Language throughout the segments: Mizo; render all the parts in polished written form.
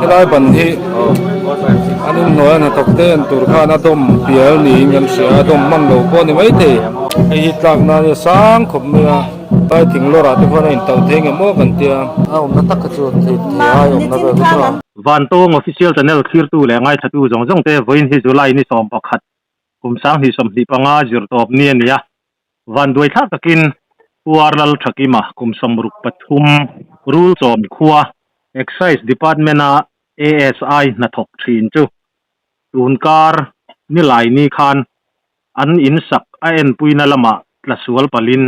Helai ban hi an inhnuai a hnathawk te en tur khan a dawm pial niin kan hria a, dawm hman lo pawh a ni maithei. Hei hi tlak nan hi a sang khawp mai a, tlai thing lawrah te khuan a intauh thei nge maw kan tia. A awmna tak kha chu thei thei ai awmna vel kha chu a. Vantawng Official Channel thlirtu leh ngaithlatu zawng zawng te vawiin hi July ni 11 kum 2025 zirtawp ni a ni a. Vanduai thlak takin Puar Lal Thakima kum 63 Rulchawm khua Excise Department-a ASI hnathawk thin chu tunkar Nilaini khan an insak a enpuina lamah tla sual palhin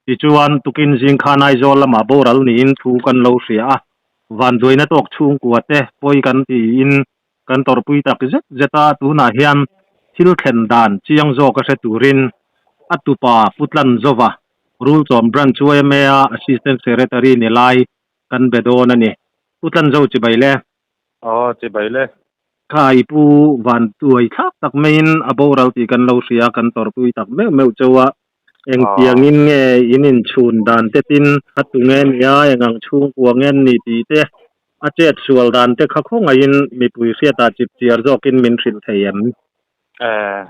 tichuan tukin zing khan Aizawl lamah boral niin thu kan lo hria a, vanduaina tawk chhungkua te pawi kan tiin Kan tawrhpui tak zet zet a, tunah hian thil thlen dan chiang zawk a hre turin a tupa Pu Tlanzova, Rulchawm Branch YMA-a Assistant Secretary ni lai kan be dawn a ni. Pu Tlanzo chibai le. Aw, chibai le. Kha i pu van tuai thlak tak maiin a boral tih kan lo hria, kan tawrhpui tak meuh meuh chauh a. Engtiangin nge in inchhun dan te tin a tu nge nia, engang chhungkua nge ni tih te A chet sual dan te kha khawngaihin mipui hriatah chip chiar zawkin min hrilh thei em? Eh,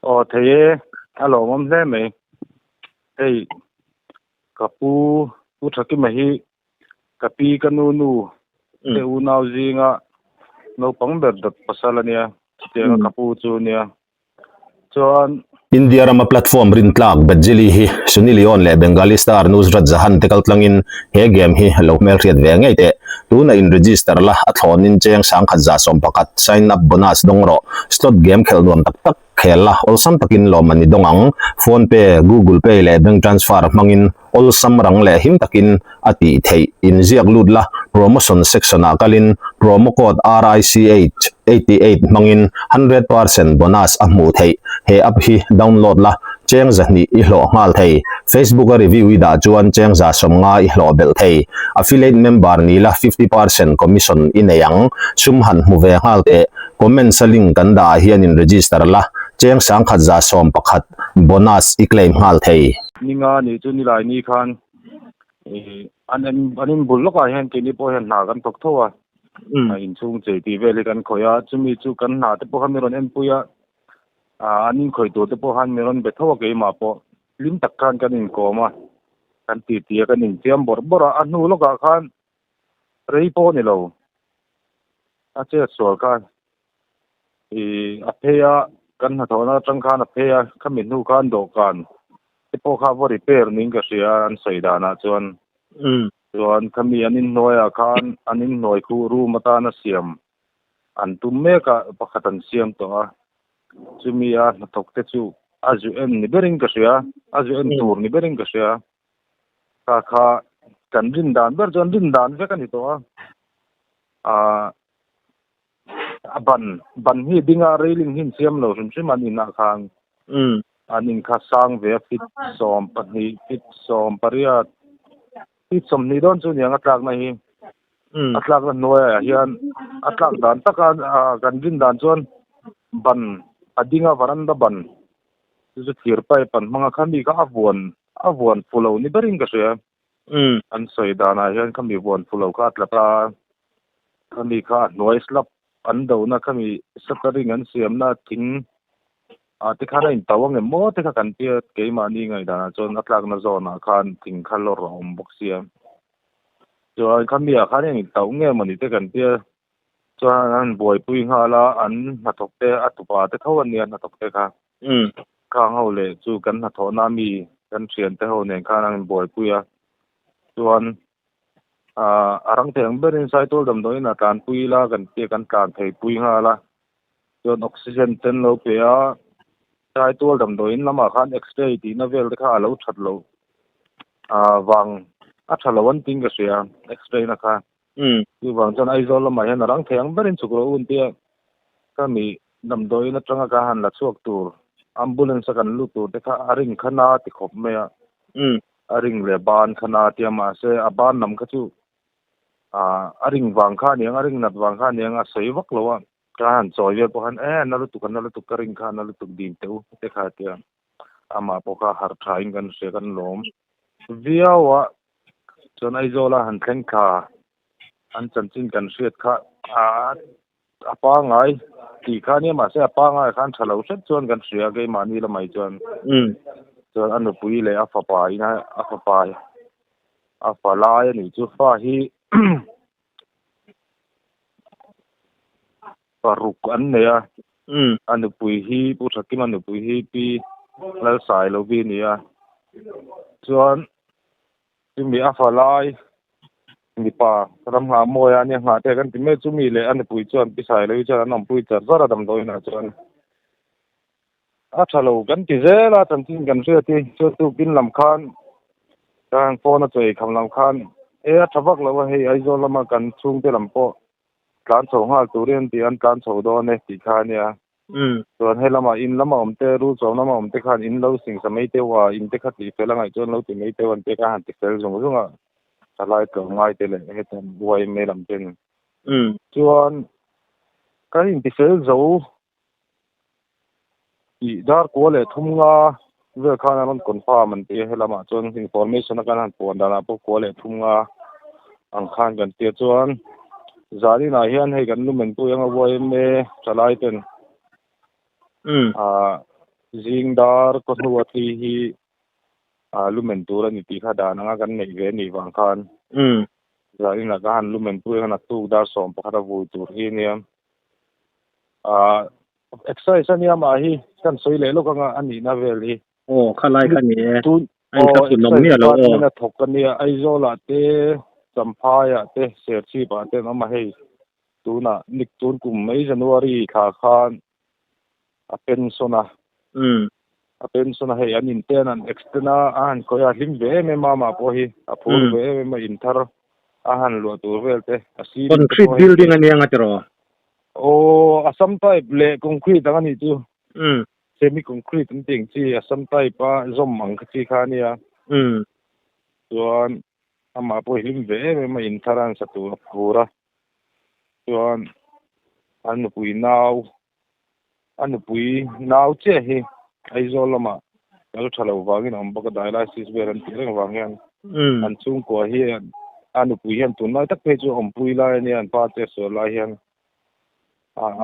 aw thei e, a lawmawm hle mai. Hei, ka pu, Pu Thakima hi ka pi ka nu nu te unau zinga naupang ber dawt pasal a nia, chutianga ka pu chu a nia. Chuan. India rama platform rintlak Bajili hi Sunny Leone leh Bengali star Nusrat Jahan te kaltlangin he game hi lo hmelhriat ve ngei teh. Tuna in register la a thlawnin cheng 1111 sign up bonus dawng rawh. Slot game khelh nuam tak tak khel la awlsam takin lawm a ni dawng ang. Phone pay, Google Pay leh bank transfer hmangin awlsam rang leh him takin a tih theih inziak lut la, promotion section ah kalin promo code RICH88 hmangin 100% bonus a hmuh theih. He app hi download la, cheng 200 i hlawh nghal thei. Facebook a review i dah chuan cheng 150 i hlawh belh thei. Affiliate member ni la 50% commission i nei ang. Sum han hmu ve nghal teh. Comments a link kan dah ah hian in register la, cheng 1111 bonus i claim nghal thei. Ninga nih chu nilai ni khan ih an en an inbul lawkah hian keini pawh hian hna kan thawk tho a a inchhung chei tih vel hi kan khawih a chumi chu kan hna te pawh kha min rawn enpui a ah an inkhawih tur te pawh khan min rawn be tho a keimah pawh hlim tak khan kan inkawm a kan titi a kan infiam bawrh bawrh a a hnu lawkah khan rei pawh a ni lo a chet sual khan ih a phei a kan hnathawhna atang khan a phei a khami hnu khan dawhkan te pawh kha va repair niin ka hria an sawi danah chuan chuan khami an inhnuaiah khan an inhnuai khuh room atana siam an tum mek a pakhat an siam tawh a chumi a hnathawk te chu a zu en ni berin ka hria a zu en tur ni berin ka hria kha kha kan rin dan ber chuan rin dan vek a ni tawh a ah a ban ban hi ding a railing hi an siam lo hrim hrim an inah khan an in kha sang ve a feet 12 feet 18 feet 20 dawn chu niang a tlakna hi a tlakna hnuaiah hian a tlak dan taka kan rin dan chuan ban a ding a varanda ban chu chu thir pipe an hmang a khami kha a vuan a vuan fu lo ni berin ka hria an sawi danah hian khami vuan fu lo kha a tla ta a. Khami kha a hnuai slab an dohna khami shuttering an siamna thing ah te khan a in tauh ang em maw te kha kan tia keimahni ngaihdanah chuan a tlakna zawnah khan thing kha lawr a awm bawk sia chuan khami ah khan in tauh nge mawni te kan tia chuan an buaipui nghal a an hnathawk te a tupa te tho an nia hnathawk te kha khang ho leh chu kan hnathawhna mi kan thiante ho nen khan an inbuaipui a chuan ah a rang thei ang berin Saitual damdawiin a tlanpui ila kan tia kan tlan thei pui nghal a chuan oxygen ten lo pe a Saitual damdawiin lamah khan x-ray tihna vel te kha a lo that loh ah vang a tha lo an tiin ka hria x-ray na kha chuvang chuan Aizawl lamah hian a rang thei ang berin chhuk rawh u an tia khami damdawiin atanga ka han la chhuak tur ambulance a kan lut tur te kha a ring kha na ti khawp mai a. A ring leh ban kha na tia mahse a ban lam kha chu ah a ring vang kha aniang a ring nat vang kha aniang a sawi vak lo a ka han chawi vel pawh khan e na lutuk a na lutuk ka ring kha na lutuk dim teh u te kha tia amah pawh kha harh tha in kan hria kan lawm viau a chuan Aizawl a han thleng thla. An chanchin kan hriat kha a a pangai tih kha nia mahse a pangai khan tha lo hret chuan kan hria keimahni lamah hi chuan chuan a nupui leh a fapa in a a fapa a fa lai a nih chu fa hi paruk an nei a a nupui hi Pu Thakima nupui hi Pi Lalsailovi a ni a chuan. Chumi a fa lai mipa ram nghah mawi a nia nghah te kan ti mai chumi leh a nupui chuan pi Sailoi chuan an awmpui char char a damdawiin ah chuan a tha lo kan ti zel a chanchin kan hriat hi chuan tukin lam khan kan phone a chawi kham lam khan e a tha vak lo a hei Aizawl lama kan chhungte lam pawh tlan chho nghal turin an ti a an tlan chho dawn e tih kha a nia. Chuan he lamah in lama awm te, rul chawm lama awm te khan in lo singsa mai teuh a, in te kha tih fel a ngaih chuan lo ti mai teuh an tia kha han ti fel zung zung a, thalai tlawm ngai te leh heta buai mai lam ten. Chuan kan inti fel zo tih dar kua leh thum nga vel khan an rawn confirm an ti a, he lamah chuan information a kan han puan danah pawh kua leh thum nga ang khan kan tia chuan zaninah hian hei kan lumen pui anga YMA thalai ten ah zing dar kaw hnu a tli hi ah lumen tur a ni tih kha dan anga kan neih ve a nih vang khan zaninah ka han lumen pui anga naktuk dar 11 a vui tur hi ania ah Exercise a nia mah hi kan sawi leh lawk anga a nihna vel hi. Aw khalai kha ni e. Tun A inthla aw chhun awm exercise miah lo aw. department a thawk a nia Aizawl ah te Champhai ah te Serchhip ah te an awm a hei tunah nik tun kum mai January thla khan a pension a. A pension a hei an in te an han extend a a han khawih a hlim ve em em a amah pawh hi a phur ve em em a in thar a han luah tur vel te a ceiling te Concrete pawh hei building a nia nga tiraw? Aw, Assam type leh concrete ang a nih chu. Semi concrete an tih ang chi Assam type a zawm ang kha chi kha a nia. Chuan amah pawh hi hlim ve em em a in thar a an sa tur a phur a. Chuan a nupui nau a nupui nau chiah hi Aizawl lamah kal tha lo vangin a awm bawk a dialysis vel an tih reng vang hian an chhungkua hi a nupui hian tunlai tak phei chu a awmpui lai a nia an pa te sual lai hian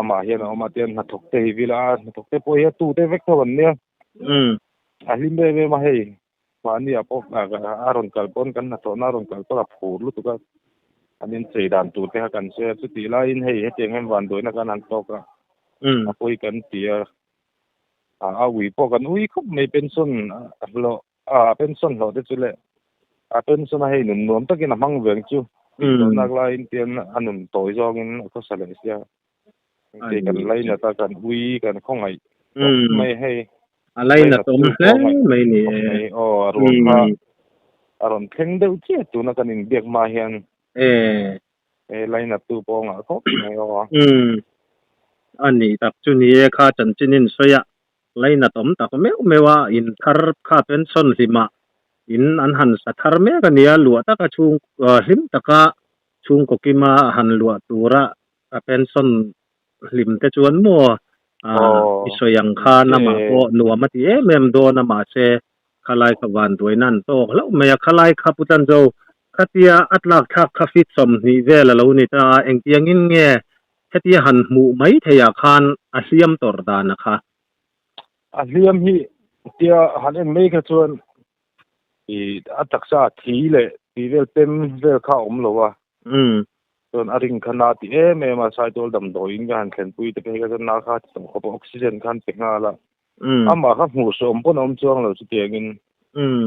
amah hian a awm a tian hnathawk te hi vil a hnathawk te pawh hi a tu te vek tho an nia a hlim em em a hei mahni ah pawh a rawn kal pawn kan hnathawhna a rawn kal pawn a phur lutuk a an inchei dan tur te kha kan sawi a chutih laiin hei hetiang hian vanduaina kan han tawk a a pawi kan ti a a ui pawh kan ui khawp mai pension hlawh a pension hlawh te chu leh a pension a hei nun nuam takin a hmang veng chu tih tawh nak laiin tian a nun tawi zawngin a khawsa leh sia Engti kan lainat a kan ui kan khawngaih tawp mai hei. A lainat awm hle mai ni e. Aw a ruang kha a rawn thleng deuh chiah tuna kan inbiak hma hian. E lainat tu pawh a ngah khawp mai aw. A nih tak chu ni e kha chanchin in sawi a lainat awm tak meuh meuh a in thar kha pension hlim ah in an han sa thar mek a nia luah taka chhung hlim taka chhungkaw kima han luah tura A pension hlim te chuan maw i sawi ang khan amah pawh nuam a ti em em dawn a mahse khalai kha vanduaina an tawk hlauh mai a khalai kha Pu Chanzo khatia a tlak thlak kha feet 20 vel a lo ni ta a engtiangin nge hetia han hmuh mai theihah khan a hliam tawrh dan a kha. A hliam hi tia han en mai kha chuan i a taksa thi leh tih vel pem vel kha a awm lo a. Chuan a ring kha na ti em em a, Saitual damdawiin ka han thlenpui te phei kha chuan na kha ti tawh khawp a, oxygen kha an pe nghal a. Amah kha hmuh hreawm pawn a awm chuang lo chutiangin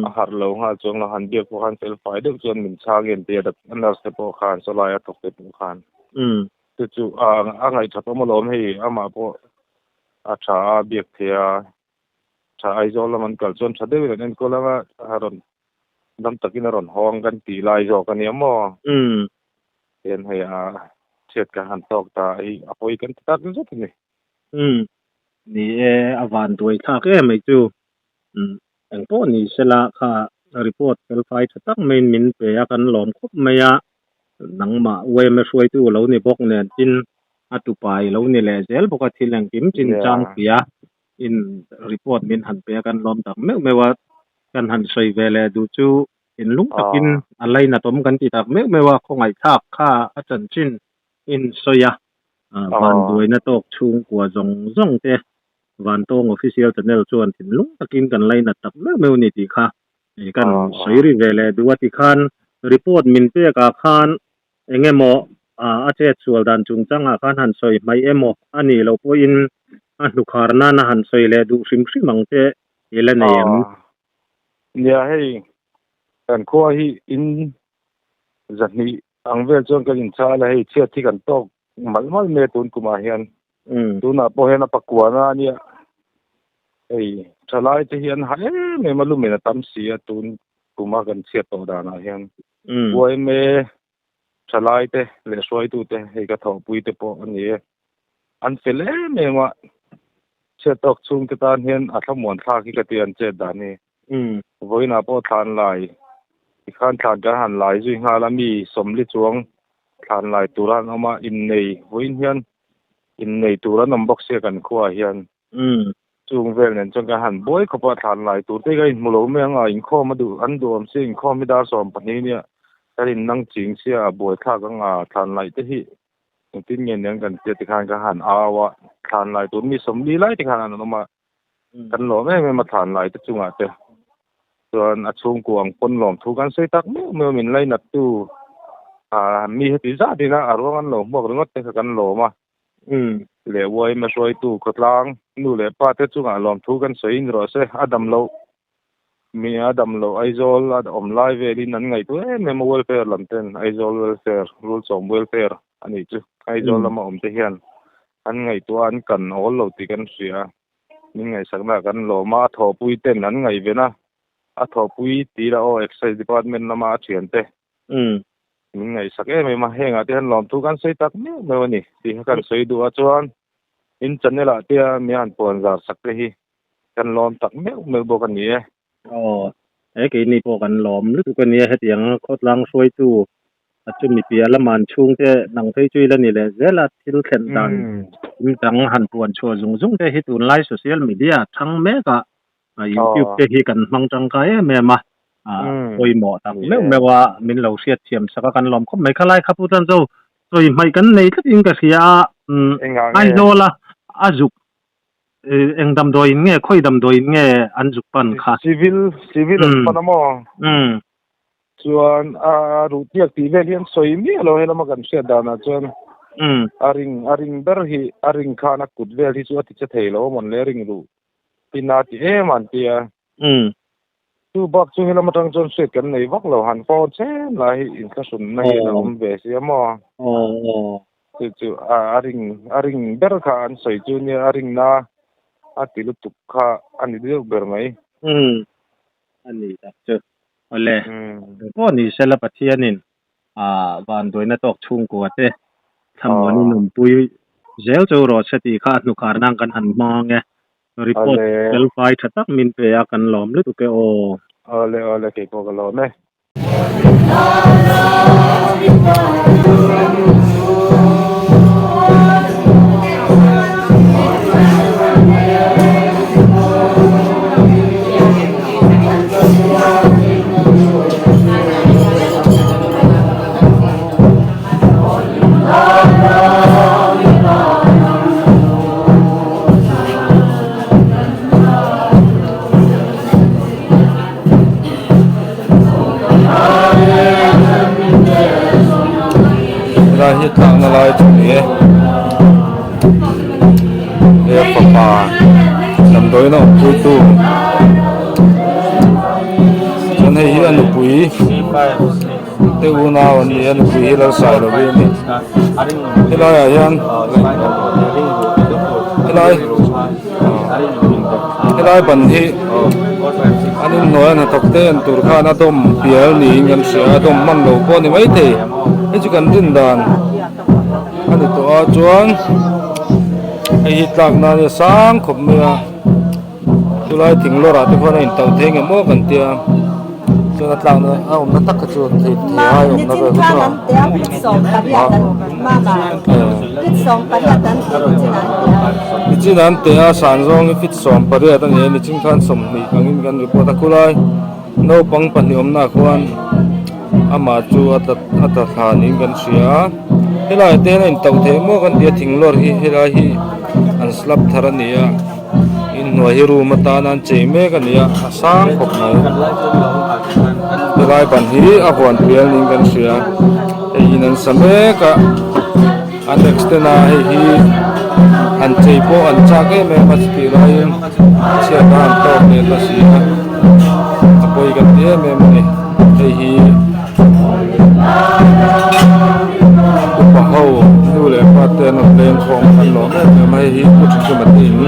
a harh lo nghal chuang lo, han biak pawh khan fel fai deuh chuan min chhang em tia a nurse te pawh khan sawlai a thawk te pawh khan. Chu chu a ngaihṭhat awm alawm hei amah pawh a ṭha a biak thei a, Tha Aizawl lam an kal chuan tha deuhin an enkawl anga a rawn dam takin a rawn hawng kan tih lai zawk a nia maw? Tihian hei a chhiat kan han tawk ta hi a pawi kan ti tak zet a ni. Umm ni e a van duai thlak em mai chu. Umm engpawh ni sela kha report fel fai tha tak maiin min pe a kan lawm khawp mai a nangmah UMA hruaitu lo ni bawk nen tin a tupai lo ni leh zel bawk a thil engkim chin chang tia in report min han pe a kan lawm tak meuh meuh a kan han sawi ve leh duh chu Thinlung takin a lainatawm kan ti tak meuh meuh a, khawngaihthlak kha a chanchin in sawi a, vanduaina tawk chhungkua zawng zawng te Vantawng Official Channel chuan thinlung takin kan lainat tak meuh meuh a ni tih kha kan sawi ri ve leh duh a ti khan report min pek ah khan eng emaw a chet sual dan chungchangah khan han sawi hmaih emaw a nih loh pawhin a hnukhar nana han sawi leh duh hrim hrim ang che i la nei em? Nia hei kan khua hi in zahnih ang vel chuan kan inchal a hei chhiat hi kan tawk malh malh mai a tun kumah hian tunah pawh hian a pakuana a nia hei thalai te hi an ha em em a lumen a tam si a tun kuma kan chhiat tawh danah hian yma thalai te leh hruaitu te hei ka thawhpui te pawh a ni e an fel em em a chhiat tawk chhung te tan hian a thlamuan thlak hi ka ti an chet dan hi vawiinah pawh thlan lai tikhan thlan kan han lai zui nghal a mi sawmli chuang thlan lai tur an awm a innei vawiin hian innei tur an awm bawk sia kan khuaah hian Chung vel nen chuan kan han buai khawp a, thlan lai tur te hi ka inhmu lo mai ang a, inkhawm a duh an duhawm sia, inkhawm hi dar sawm pahnih nia kan innang ching sia a buai thlak ang a, thlan laih te hi engtin nge niang kan tia tikhan ka han au a, thlan lai tur mi sawmli lai te khan an awm a, kan lawm em em a thlan lai te chungah te chuan a chhungkua ang pawn lawm thu kan sawi tak meuh meuh min lainat tu mi heti zat ina a ruang an lo hmuak ringawt te kha kan lawm a. Leh uaim a hruaitu khawtlang nu leh pa te chungah lawmthu kan sawi ni rawh se, a dam loh mi a dam loh Aizawl a awm lai velin an ngaihtuah em em a welfare lam ten Aizawl welfare Rulchawm welfare a nih chu Aizawl lama awm te hian an ngaihtuah an kan awl lo tih kan hria min ngaihsakna kan lawm a a thawhpui ten an ngaihven a a thawhpui tih lah aw excise department lama a thian te Min ngaihsak em em a, hengah te hian lawmthu kan sawi tak meuh meuh a ni tih kha kan sawi duh a, chuan in channel ah te a mi han puan zar sak te hi kan lawm tak meuh meuh bawk a ni e. Aw, he keini pawh kan lawm lutuk a nia, hetiang khawtlang hruaitu a chu mi piah lama an chhungte nang phei chu ila ni leh zel a, thil thlen dan dang han puan chhuah zung zung te hi tunlai social media thang mek ah YouTube te hi kan hmang tangkai em em a, pawimawh tak meuh meuh a min lo hriat thiam sak a kan lawm khawp mai. Khalai kha Pu Chanzo sawi hmaih kan nei tlat in ka hria a, Aizawl a a zuk eng damdawi in nge khawi damdawi in nge an zuk pan kha? Civil civil an pan a maw? Chuan a ruhtiak tih vel hi an sawi miah lo helama kan hriat danah chuan a ring a ring ber hi a ring khan a kut vel hi chu a ti che thei lo a mawn le a ring ruh. Tina ti em an ti a. Chu bak chu helam atang chuan hriat kan nei vak lo, han phone chen lai hi inthlahrunna hi a awm ve sia maw. Chu chu a ring a ring ber kha an sawi chu nia a ringna a ti lutuk kha a ni deuh ber mai. A ni tak chu. Awle, engpawh ni sela Pathianin vanduaina tawk chhungkua te thlamuanin awmpui zel chu rawh se tih kha a hnukhar nan kan han hmang ang e. Report fel fai tha tak min pe a kan lawm lutuk e aw. Awle awle kei pawh ka lawm e. Helai hi tlakna lai chu ni e he fapa damdawiin a awmpuitu chuan hei hi a nupui te unau an ni a nupui hi Lalsailovi a ni helai ah hian helai helai ban hi an inhnuai a hnathawk te an tur khan a dawm pial niin kan hria a dawm hman lo pawh a ni maithei hei chu kan rin dan a ni tawh a chuan hei hi tlak nan hi a sang khawp mai a chulai thing lawr ah te khuan a intauh thei nge maw kan tia chuan a tlak na a awmna tak kha chu thei thei ai awmna vel kha chu nichin an teh a san zawng hi fit sawm pariat a ni a nichin khan sawmhnih angin kan report a khulai. Naupang pahnih awmna ah khuan amah chu a tla a tla thla niin kan hria a helaiah te hian a intauh theih maw kan ti a thing lawr hi helai hi an slab thar a ni a inhnuai hi room atana an chei mek a ni a a sang khawp mai helai ban hi a huan pial niin kan hria hei in an sa mek a. An extend a hei hi han chei pawh an chak em em a chutih laiin chhiat a han tawk leh ta si a a pawi kan ti em em a ni hei hi upa ho nu leh pa te an rawn leng khawm a kan lawm em em a hei hi pu thakima te in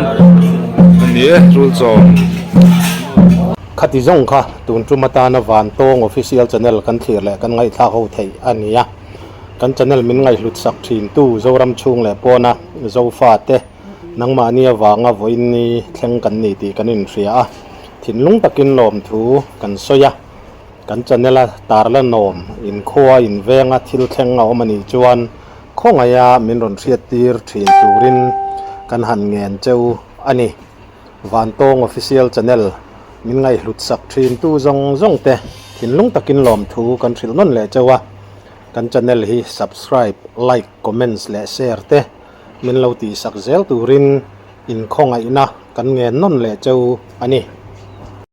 a ni e rul chawm. Khati zawng kha tun tum atana Vantawng Official Channel kan thlir leh kan ngaihthlak ho theih a ni a. Kan channel min ngaihhlut sak thin tu Zoram chhung leh pawna Zofa te nangmahni avanga vawiin ni thleng kan ni tih kan inhria a, thinlung takin lawmthu kan sawi a, kan channel a tarla nawm inkhua invenga thil thleng a awm a nih chuan khawngaiha min rawn hriattir thin turin kan han ngen cheu a ni. Vantawng Official Channel min ngaihhlut sak thin tu zawng zawng te thinlung takin lawmthu kan hrilh nawn leh cheu a. Kan channel hi subscribe, like, comments leh share te min lo tihsak zel turin inkhawngaihna kan ngen nawn leh cheu a ni.